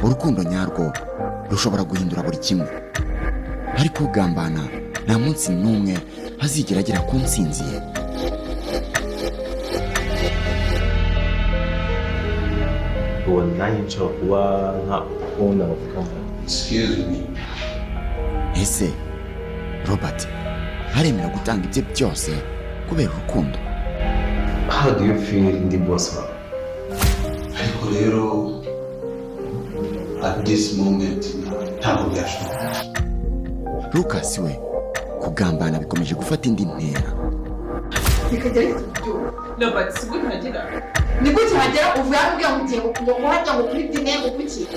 Urukundo nyarwo rushobora guhindura buri kimwe, ariko ugambana nta munsi n'umwe azigera agera ku ntsinzi ye. Ubona nanjye nshobora kuba nka owner of company. Excuse me. Ese Robert aremera gutanga ibye byose kubera urukundo? How do you feel ndi boss wawe? Ariko rero at this moment ntabwo byashoboka. Lucas we kugambana bikomeje gufata indi ntera. Bikajya bihita byuma. Robert, si gute uhagera? Ni gute uhagera? Uvuye hano ubwira ngo ugiye ngo hajya ngo kuri dine ngo kuki?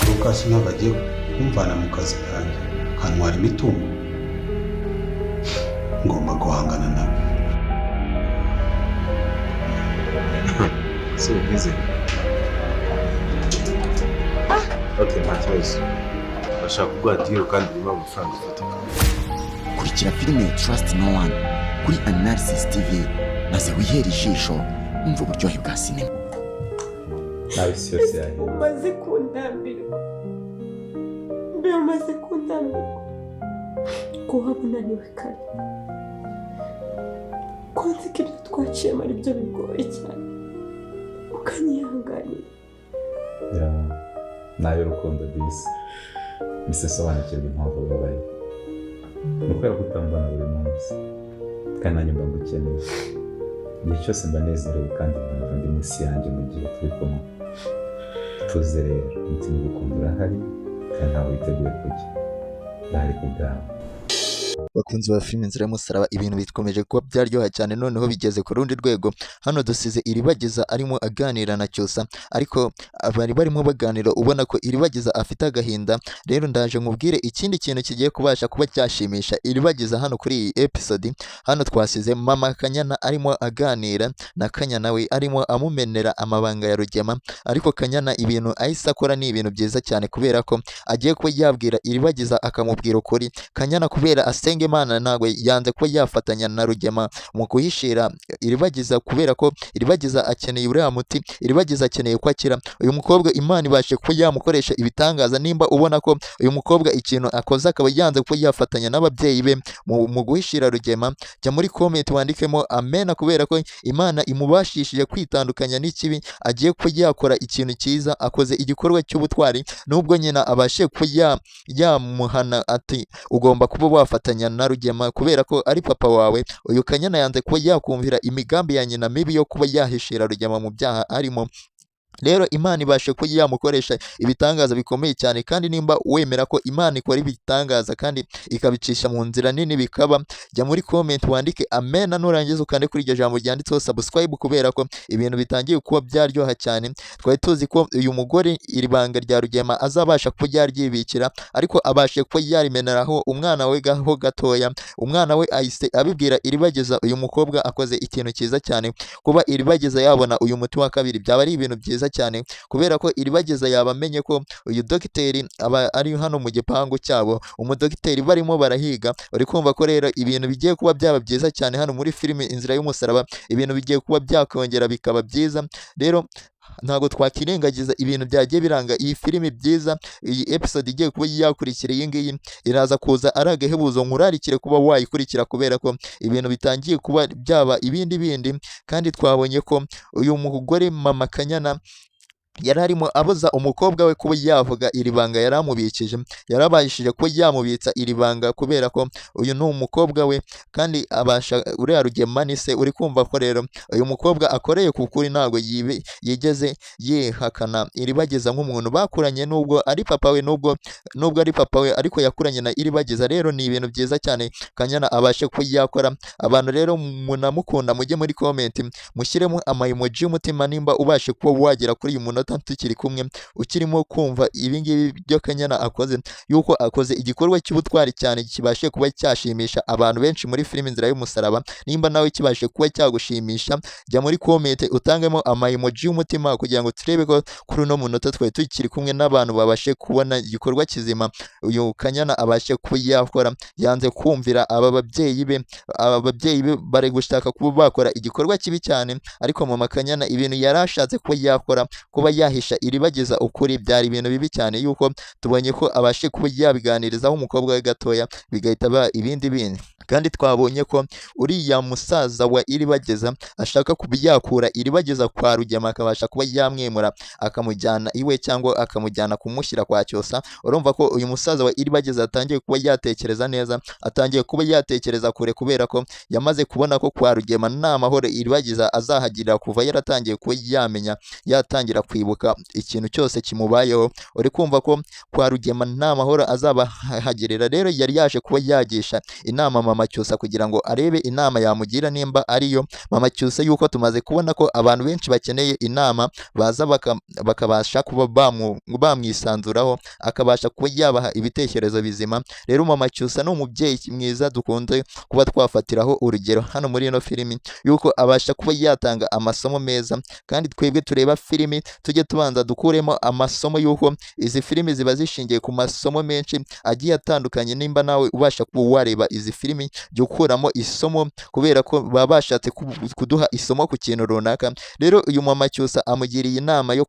Lucas ntabwo agiye kumvana mu kazi kanjye kantwara imitungo, ngomba guhangana nawe. So busy. Okay, nta kibazo. Bashaka kuguha deal kandi irimo amafaranga afatika. Kurikira filime Trust No One kuri Analysis TV, maze wihere ijisho wumve uburyohe bwa sinema. Nawe isi yose yahinduka. Umaze kundambirwa mbe, umaze kundambirwa ko waba unaniwe kare, ko nzi ko ibyo twaciyemo ari byo bigoye cyane, ukanyihanganira. Nayo urukundo disi mise sobanukirwa impamvu ubabaye, ni ukubera ko utambana buri munsi kandi nanjye mba ngukeneye igihe cyose. Mba nezerewe kandi mba ndi munsi yanjye mu gihe turi kumwe. Tuze rero, umutima ugukunda urahari kandi ntabwo witeguye kujya, ndahari ku bwawe. Bakunzi ba filime Inzira y'Umusaraba, ibintu bikomeje kuba byaryoha cyane, noneho bigeze ku rundi rwego. Hano dusize Iribagiza arimo aganira na Cyusa, ariko bari barimo baganira ubona ko Iribagiza afite agahinda. Rero ndaje nkubwire ikindi kintu kigiye kubasha kuba cyashimisha Iribagiza hano kuri iyi episode. Hano twasize mama Kanyana arimo aganira na Kanyana we, arimo amumenera amabanga ya Rugema. Ariko Kanyana ibintu ahise akora ni ibintu byiza cyane, kubera ko agiye kuba yabwira Iribagiza akamubwira ukuri. Kanyana kubera asenga Imana ntabwo yanze kuba yafatanya na Rugema mu guhishira Iribagiza, kubera ko Iribagiza akeneye uriya muti, Iribagiza akeneye ko akira. Uyu mukobwa Imana ibashe kuba yamukoresha ibitangaza. Nimba ubona ko uyu mukobwa ikintu akoze akaba yanze kuba yafatanya n'ababyeyi be mu guhishira Rugema, jya muri comment wandikemo amena, kubera ko Imana imubashishije kwitandukanya n'ikibi, agiye kuba yakora ikintu cyiza, akoze igikorwa cy'ubutwari. Nubwo nyina abashe kuba yamuhana ati ugomba kuba wafatanya na Rugema kubera ko ari papa wawe, uyu Kanyana yanze kuba yakumvira imigambi ya nyina mibi yo kuba yahishira Rugema mu byaha arimo. Rero Imana ibashe kuba yamukoresha ibitangaza bikomeye cyane. Kandi nimba wemera ko Imana ikora ibitangaza kandi ikabicisha mu nzira nini bikaba, jya muri comment wandike amena, nurangiza ukande kuri iryo jambo ryanditseho subscribe, kubera ko ibintu bitangiye kuba byaryoha cyane. Twari tuzi ko uyu mugore iri banga rya Rugema azabasha kuba yaryibikira, ariko abashe kuba yarimeneraho umwana we gaho gatoya. Umwana we ahise abibwira Iribagiza. Uyu mukobwa akoze ikintu cyiza cyane. Kuba Iribagiza yabona uyu muti wa kabiri byaba ari ibintu byiza cyane, kubera ko Iribagiza yaba amenye ko uyu dogiteri aba ari hano mu gipangu cyabo, umudogiteri barimo barahiga. Uri kumva ko rero ibintu bigiye kuba byaba byiza cyane hano muri filime Inzira y'Umusaraba, ibintu bigiye kuba byakongera bikaba byiza. Rero ntabwo twakirengagiza ibintu byagiye biranga iyi filimi byiza. Iyi episode igiye kuba yakurikira iyi ngiyi iraza kuza ari agahebuzo, nkurarikire kuba wayikurikira, kubera ko ibintu bitangiye kuba byaba ibindi bindi. Kandi twabonye ko uyu mugore mama Kanyana yari arimo abuza umukobwa we kuba yavuga iri banga yari amubikije, yarabashije kuba yamubitsa iri banga kubera ko uyu ni umukobwa we kandi abasha uriya Rugema ni se. Uri kumva ko rero uyu mukobwa akoreye ku kuri, ntabwo yigeze yihakana Iribagiza nk'umuntu bakuranye, nubwo ari papa we, nubwo ari papa we ariko yakuranye na Iribagiza. Rero ni ibintu byiza cyane Kanyana abashe kuba yakora. Abantu rero munamukunda mujye muri comment mushyiremo ama emoji y'umutima nimba ubashe kuba wagera kuri uyu munota. munota tukiri kumwe, ukirimo kumva ibi ngibi byo Kanyana akoze, yuko akoze igikorwa cy'ubutwari cyane kibashe kuba cyashimisha abantu benshi muri filime Inzira y'Umusaraba. Nimba nawe kibashe kuba cyagushimisha, jya muri comment utangemo ama emoji y'umutima kugira ngo turebe ko kuri uno munota twari tukiri kumwe n'abantu babashe kubona igikorwa kizima uyu Kanyana abashe kuba yakora. Yanze kumvira aba babyeyi be, aba babyeyi be bari gushaka kuba bakora igikorwa kibi cyane, ariko mama Kanyana ibintu yari ashatse kuba yakora, kuba yahisha Iribagiza ukuri, byari ibintu bibi cyane, yuko tubonye ko abashe kuba yabiganirizaho umukobwa we gatoya bigahita ba ibindi bindi. Kandi twabonye ko uriya musaza wa Iribagiza ashaka kuba yakura Iribagiza kwa Rugema, akabasha kuba yamwimura akamujyana iwe cyangwa akamujyana kumushyira kwa Cyosa. Urumva ko uyu musaza wa Iribagiza atangiye kuba yatekereza neza, atangiye kuba yatekereza kure, kubera ko yamaze kubona ko kwa Rugema nta mahoro Iribagiza azahagirira kuva yaratangiye kuba yamenya, yatangira kwibuka ikintu cyose kimubayeho. Uri kumva ko kwa Rugema nta mahoro azabahagirira. Rero yari yaje kuba yagisha inama mama Cyusa kugira ngo arebe inama yamugira nimba ariyo mama Cyusa, yuko tumaze kubona ko abantu benshi bakeneye inama baza bakabasha kuba bamwisanzuraho, akabasha kuba yabaha ibitekerezo bizima. Rero mama Cyusa ni umubyeyi mwiza dukunze kuba twafatiraho urugero hano muri ino filimi, yuko abasha kuba yatanga amasomo meza. Kandi twebwe tureba filimi tujye tubanza dukuremo amasomo, yuko izi filimi ziba zishingiye ku masomo menshi agiye atandukanye. Nimba nawe ubasha kuba wareba izi filimi, jya ukuramo isomo, kubera ko baba bashatse kuduha isomo ku kintu runaka. Rero uyu mama Cyusa amugiriye inama yo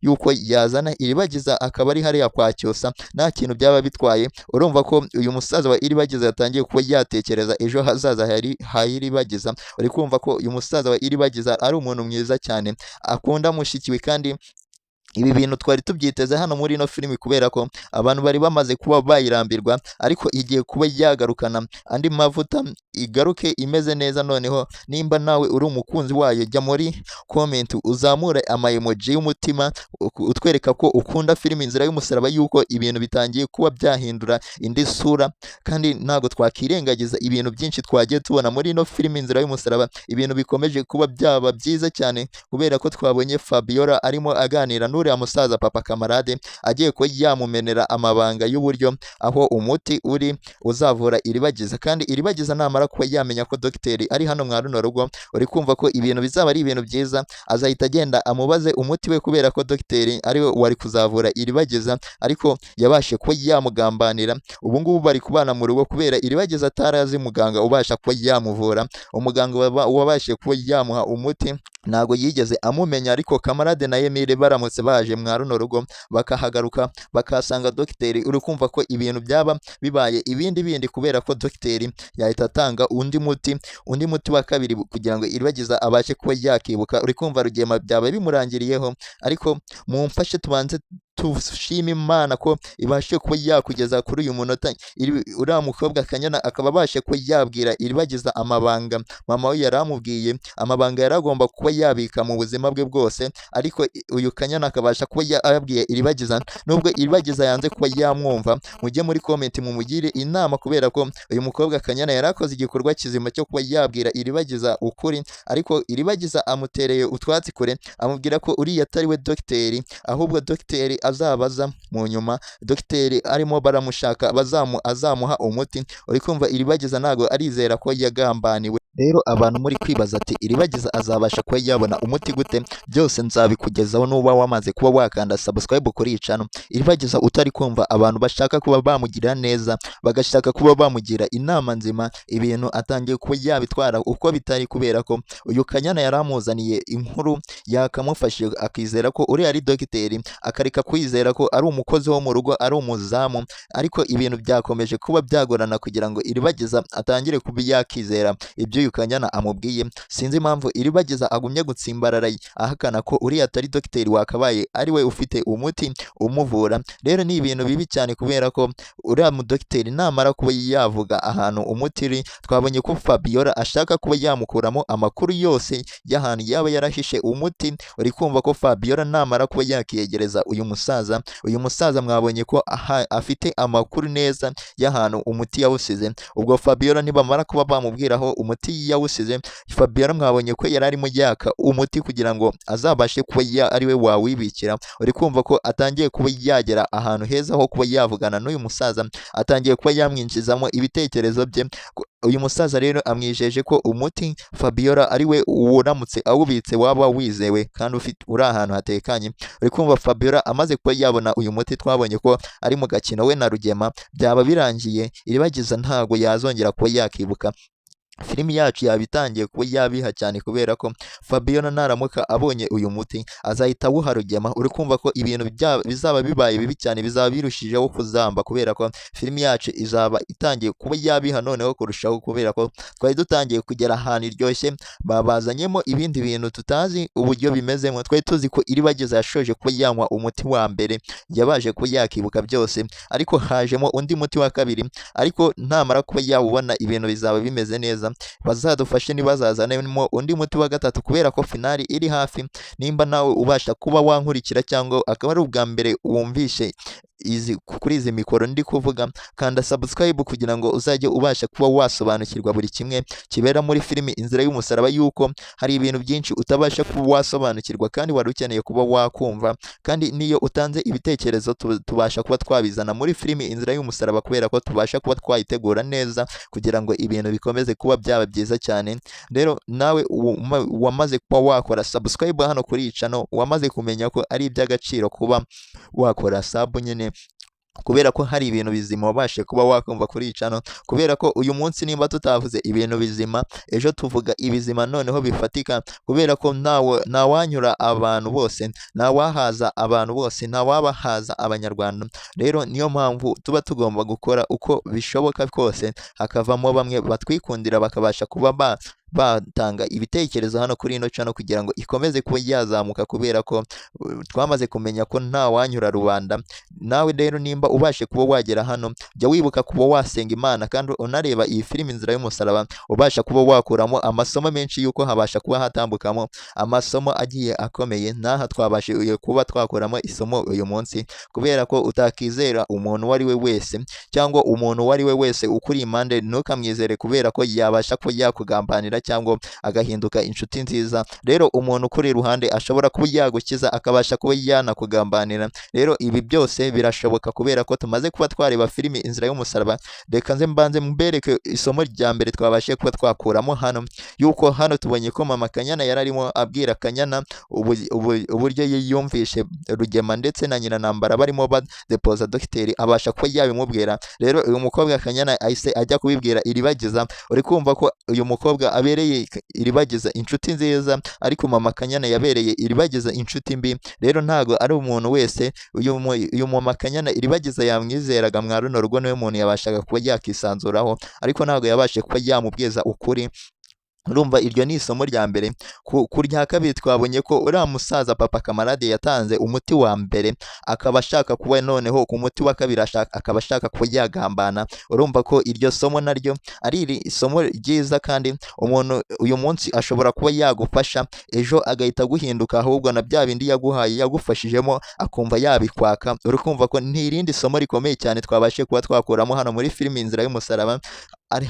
yuko yazana Iribagiza akaba ari hariya kwa Cyusa, nta kintu byaba bitwaye. Urumva ko uyu musaza wa Iribagiza yatangiye kuba yatekereza ejo hazaza ha Iribagiza. Uri kumva ko uyu musaza wa Iribagiza ari umuntu mwiza cyane, akunda mushiki we, kandi ibi bintu twari tubyiteze hano muri ino filimi, kubera ko abantu bari bamaze kuba bayirambirwa, ariko igiye kuba yagarukana andi mavuta, igaruke imeze neza. Noneho nimba nawe uri umukunzi wayo, jya muri comment uzamure ama emoji y'umutima utwereka ko ukunda filimi Inzira y'Umusaraba, yuko ibintu bitangiye kuba byahindura indi sura. Kandi ntabwo twakirengagiza ibintu byinshi twagiye tubona muri ino filimi Inzira y'Umusaraba, ibintu bikomeje kuba byaba byiza cyane, kubera ko twabonye Fabiola arimo aganira n'uriya musaza Papa Kamarade, agiye kuba yamumenera amabanga y'uburyo aho umuti uri uzavura Iribagiza. Kandi Iribagiza namara kuba yamenya ko dogiteri ari hano mwa runo rugo, uri kumva ko ibintu bizaba ari ibintu byiza, azahita agenda amubaze umuti we, kubera ko dogiteri ari we wari kuzavura Iribagiza, ariko yabashe kuba yamugambanira. Ubu ngubu bari kubana mu rugo kubera Iribagiza atarazi muganga ubasha kuba yamuvura. Umuganga wabashije kuba yamuha umuti ntabwo yigeze amumenya, ariko Kamarade na Emile baramutse baje mwa runo rugo bakahagaruka bakahasanga dogiteri, uri kumva ko ibintu byaba bibaye ibindi bindi, kubera ko dogiteri yahita atanga undi muti wa kabiri kugira ngo Iribagiza abashe kuba yakibuka. Uri kumva Rugema byaba bimurangiriyeho, ariko mumfashe tubanze tushima Imana ko ibashe kuba yakugeza kuri uyu munota. Uriya mukobwa Kanyana akaba abashe kuba yabwira Iribagiza amabanga mama we yari amubwiye, amabanga yari agomba kuba yabika mu buzima bwe bwose, ariko uyu Kanyana akabasha kuba yabwiye Iribagiza, nubwo Iribagiza yanze kuba yamwumva. Mujye muri comment mumugire inama, kubera ko uyu mukobwa Kanyana yari akoze igikorwa kizima cyo kuba yabwira Iribagiza ukuri, ariko Iribagiza amutereye utwatsi kure, amubwira ko uriya atari we dogiteri, ahubwo dogiteri azabaza mu nyuma, dogiteri arimo baramushaka azamuha umuti. Uri kumva Iribagiza ntago arizera ko yagambaniwe. Rero abantu muri kwibaza ati Iribagiza azabasha kuba yabona umuti gute? Byose nzabikugezaho nuba wamaze kuba wakanda subscribe kuri iyi channel. Iribagiza utari kumva abantu bashaka kuba bamugira neza, bagashaka kuba bamugira inama nzima, ibintu atangiye kuba yabitwara uko bitari, kubera ko uyu Kanyana yaramuzaniye inkuru yakamufashije akizera ko uriya ari dogiteri, akareka kwizera ko ari umukozi wo mu rugo, ari umuzamu. Ariko ibintu byakomeje kuba byagorana kugira ngo Iribagiza atangire kuba yakizera ibyo uyu Kanyana amubwiye. Sinzi impamvu Iribagiza agumye gutsimbarara ahakana ko uriya atari dogiteri wakabaye ari we ufite umuti umuvura. Rero ni ibintu bibi cyane, kubera ko uriya mudogiteri namara kuba yavuga ahantu umuti uri, twabonye ko Fabiola ashaka kuba yamukuramo amakuru yose y'ahantu yaba yarahishe umuti. Uri kumva ko Fabiola namara kuba yakiyegereza uyu musaza mwabonye ko afite amakuru neza y'ahantu umuti yawusize. Ubwo Fabiola nibamara kuba bamubwiraho umuti umuti yawusize. Fabiola mwabonye ko yari arimo yaka umuti kugira ngo azabashe kuba ari we wawibikira. Uri kumva ko atangiye kuba yagera ahantu heza ho kuba yavugana n'uyu musaza, atangiye kuba yamwinjizamo ibitekerezo bye. Uyu musaza rero amwijeje ko umuti Fabiola ari we uramutse awubitse waba wizewe kandi ufite uri ahantu hatekanye. Uri kumva Fabiola amaze kuba yabona uyu muti, twabonye ko ari mu gakino we na Rugema, byaba birangiye. Iribagiza ntago yazongera kuba yakibuka. Filimi yacu yaba itangiye kuba yabiha cyane kubera ko Fabiola naramuka abonye uyu muti azahita awuha Rugema. Uri kumva ko ibintu bizaba bibaye bibi cyane, bizaba birushijeho kuzamba kubera ko filimi yacu izaba itangiye kuba yabiha noneho kurushaho, kubera ko twari dutangiye kugera ahantu iryoshye, babazanyemo ibindi bintu tutazi uburyo bimezemo. Twari tuzi ko Iribagiza yashoje kuba yanywa umuti wa mbere, yabaje kuba yakibuka byose, ariko hajemo undi muti wa kabiri, ariko namara kuba yawubona ibintu bizaba bimeze neza. Bazadufashe ntibazazanemo undi muti wa gatatu kubera ko finali iri hafi. Nimba nawe ubasha kuba wankurikira cyangwa akaba ari ubwa mbere wumvishe kuri izi mikoro ndi kuvuga, kanda subscribe kugira ngo uzajye ubasha kuba wasobanukirwa buri kimwe kibera muri filimi Inzira y'Umusaraba, yuko hari ibintu byinshi utabasha kuba wasobanukirwa kandi wari ukeneye kuba wakumva. Kandi niyo utanze ibitekerezo tubasha kuba twabizana muri filimi Inzira y'Umusaraba kubera ko tubasha kuba twayitegura neza kugira ngo ibintu bikomeze kuba byaba byiza cyane. Rero nawe wamaze kuba wakora subscribe hano kuri iyi channel, wamaze kumenya ko ari iby'agaciro kuba wakora sub nyine, kubera ko hari ibintu bizima wabashe kuba wakumva kuri iyi channel. Kubera ko uyu munsi nimba tutavuze ibintu bizima, ejo tuvuga ibizima noneho bifatika, kubera ko ntawanyura abantu bose, ntawahaza abantu bose, ntawabahaza Abanyarwanda. Rero niyo mpamvu tuba tugomba gukora uko bishoboka kose hakavamo bamwe batwikundira bakabasha kuba batanga ibitekerezo hano kuri ino channel kugira ngo ikomeze kuba yazamuka, kubera ko twamaze kumenya ko ntawanyura rubanda. Nawe rero nimba ubashe kuba wagera hano, jya wibuka kuba wasenga Imana kandi unareba iyi filimi Inzira y'Umusaraba, ubasha kuba wakuramo amasomo menshi y'uko habasha kuba hatambukamo amasomo agiye akomeye. N'aha twabashije kuba twakuramo isomo uyu munsi, kubera ko utakizera umuntu uwo ari we wese, cyangwa umuntu uwo ari we wese ukuri impande ntukamwizere, kubera ko yabasha kuba yakugambanira cyangwa agahinduka inshuti nziza. Rero umuntu ukuri iruhande ashobora kuba yagukiza akabasha kuba yanakugambanira. Rero ibi byose birashoboka kubera ko tumaze kuba twareba filimi Inzira y'Umusaraba. Reka nze mbanze mbereke isomo rya mbere twabashije kuba twakuramo hano, yuko hano tubonye ko mama Kanyana yari arimo abwira Kanyana uburyo yiyumvishe Rugema ndetse na nyina Ntambara barimo badepoza dogiteri, abasha kuba yabimubwira. Rero uyu mukobwa Kanyana ahise ajya kubibwira Iribagiza. Uri kumva ko uyu mukobwa abereye Iribagiza inshuti nziza, ariko mama Kanyana yabereye Iribagiza inshuti mbi. Rero ntago ari umuntu wese uyu mama Kanyana Iribagiza yamwizeraga mwa runo rugo, niwe muntu yabashaga kuba yakisanzuraho, ariko ntago yabashe kuba yamubwiza ukuri. Urumva iryo ni isomo rya mbere. Ku rya kabiri twabonye ko uriya musaza papa Kamarade yatanze umuti wa mbere, akaba ashaka kuba noneho ku muti wa kabiri akaba ashaka kuba yagambana. Urumva ko iryo somo naryo ari isomo ryiza, kandi umuntu uyu munsi ashobora kuba yagufasha, ejo agahita aguhinduka, ahubwo na bya bindi yaguhaye yagufashijemo akumva yabikwaka. Uri kumva ko ni irindi somo rikomeye cyane twabashije kuba twakuramo hano muri filimi Inzira y'Umusaraba.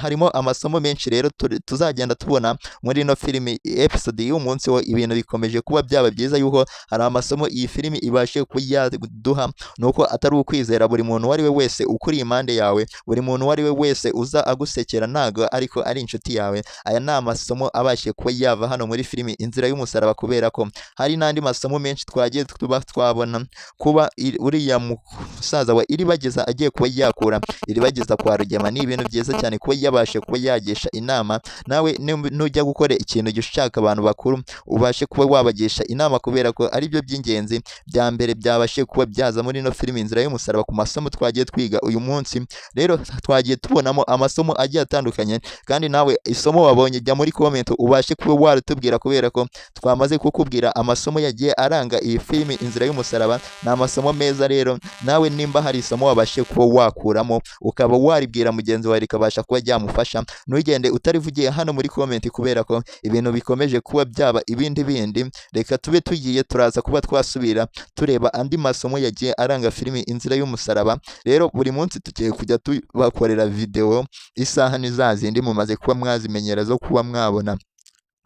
Harimo amasomo menshi rero tuzagenda tubona muri ino filimi episode y'umunsi wo. Ibintu bikomeje kuba byaba byiza yuko hari amasomo iyi filimi ibashe kuyaduha, nuko atari ukwizera buri muntu uwo ari we wese ukuri impande yawe, buri muntu uwo ari we wese uza agusekera ntago ariko ari inshuti yawe. Aya ni amasomo abashe kuba yava hano muri filimi Inzira y'Umusaraba, kubera ko hari n'andi masomo menshi twagiye tuba twabona kuba uriya musaza wa Iribagiza agiye kuba yakura Iribagiza kwa Rugema. Ni ibintu byiza cyane kuba yabashe kuba yagisha inama. Nawe nujya gukora ikintu jya ushaka abantu bakuru ubashe kuba wabagisha inama, kubera ko ari byo by'ingenzi bya mbere byabashe kuba byaza muri ino filimi Inzira y'Umusaraba. Ku masomo twagiye twiga uyu munsi rero twagiye tubonamo amasomo agiye atandukanye, kandi nawe isomo wabonye jya muri comment ubashe kuba waritubwira, kubera ko twamaze kukubwira amasomo yagiye aranga iyi filimi Inzira y'Umusaraba. Ni amasomo meza. Rero nawe nimba hari isomo wabashe kuba wakuramo ukaba waribwira mugenzi wawe rikabasha kuba kuba ryamufasha. Ntugende utarivugiye hano muri comment, kubera ko ibintu bikomeje kuba byaba ibindi bindi. Reka tube tugiye, turaza kuba twasubira tureba andi masomo yagiye aranga filimi Inzira y'Umusaraba. Rero buri munsi tugiye kujya tubakorera video, isaha ni za zindi mumaze kuba mwazimenyera zo kuba mwabona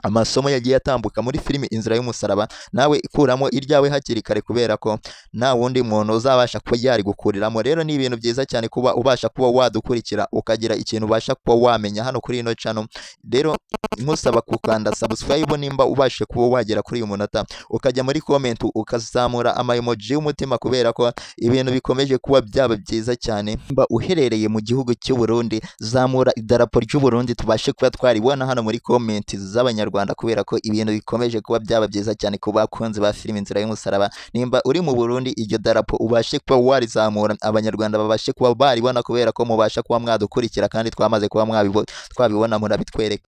amasomo yagiye atambuka muri filimi Inzira y'Umusaraba. Nawe ikuramo iryawe hakiri kare, kubera ko nta wundi muntu uzabasha kuba yarigukuriramo. Rero ni ibintu byiza cyane kuba ubasha kuba wadukurikira, ukagira ikintu ubasha kuba wamenya hano kuri ino channel. Rero nkusaba gukanda subscribe nimba ubashe kuba wagera kuri uyu munota, ukajya muri comment ukazamura ama emoji y'umutima, kubera ko ibintu bikomeje kuba byaba byiza cyane. Nimba uherereye mu gihugu cy'u Burundi, zamura idarapo ry'u Burundi tubashe kuba twaribona hano muri comment z'Abanyarwanda, kubera ko ibintu bikomeje kuba byaba byiza cyane ku bakunzi ba filimi Inzira y'Umusaraba. Nimba uri mu Burundi, iryo darapo ubashe kuba warizamura, Abanyarwanda babashe kuba baribona, kubera ko mubasha kuba mwadukurikira kandi twamaze kuba twabibona, murabitwereka.